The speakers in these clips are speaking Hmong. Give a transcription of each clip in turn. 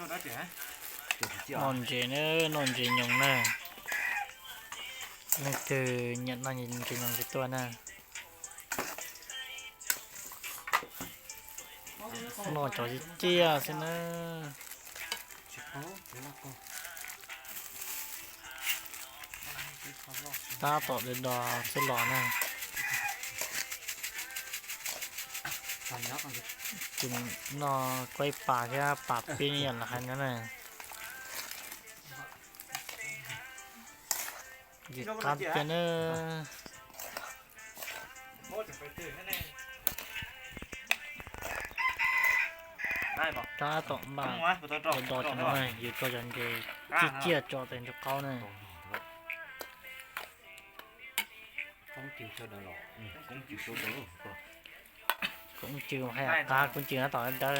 Noj ntses na, noj ntses nyoos na. Leej twg nyiam noj ntses nyoos ces tuaj na. Noj tsov ciaj ciaj xwb na. Tab tom do do xwb los na. Ces noj kuaib pas thiab pas pib yam los hais no na. Ntses qab tiag na. Tab tom npaj do do cov no na, yus tso cov ntses ciaj ciaj tso tes ntsug qaub na. Koob cw hais qab koob cw tab tom dawb.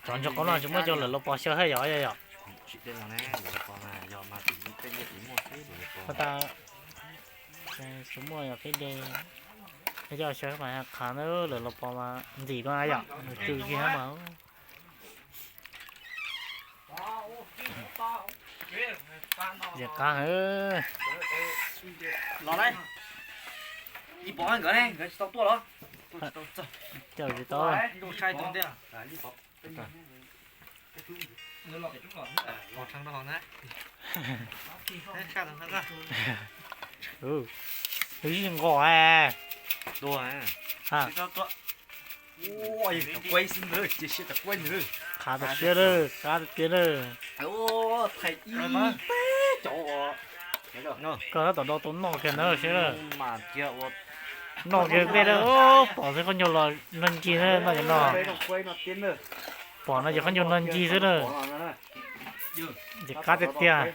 Cov ntsug qaub no tsis muaj cov lawm los pos xyaw haj yom yom. Tsis muaj yog peb de, coj xyaw mas qhav na, lawm los pos mas ntxim koj na yom, nws tsw kiag mas. Ntses qab heev. Los lawm. Ib pom nkawd ne, nkawd tsis tau tuaj los? Caum tsis tau. Wb nqos. Qab tas siab lawm, qab tiag tiag lawm. Koj tab tom do tau noj kiag ntawd siab lawm. Noj kiag tej lawm, pom xwb khaub ncaug los nrog ncig xwb no ces no. Pom no ces khaub ncaug nrog ncig xwb na. Ntses qab tiag tiag.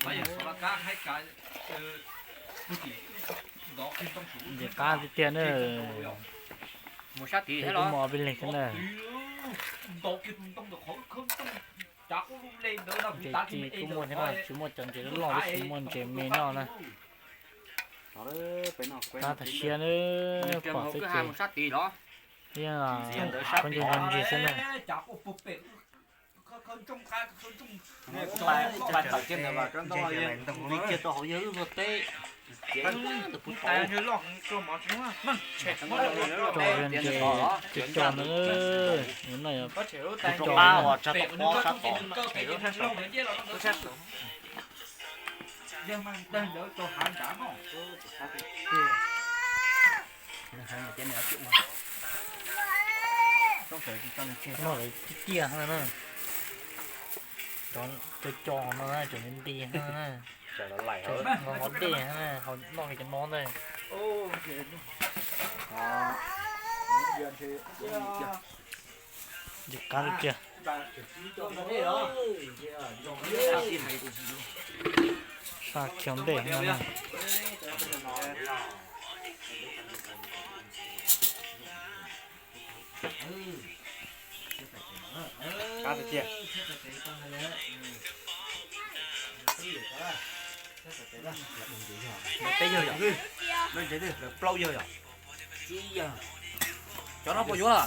Ntses qab tiag tiag na. Kuv mus ob peb leeg xwb na. Ntses ci kuj muaj thiab no, tsis muaj cov ntses loj loj, tsis muaj ntses me noj na. Qab tas siab na, pom xwb ces yeej khaub ncaug nrog ncig xwb na. Tso ntses cov cov no, no yog cov cov. Noj tiag tiag na. Cov co no, cov nti nti no, nqos dej, noj cov no ntag. Ntses qab tiag tiag. Saj khiav ntej no na. Qab tiag tiag. Peb yawg yom? Plaub yawg yom? Cov no puas yuav?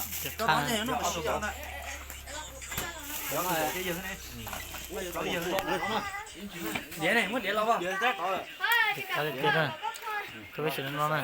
Diav ne, muab diav los. Qab tiag tiag na. Koj peb sawv daws no na.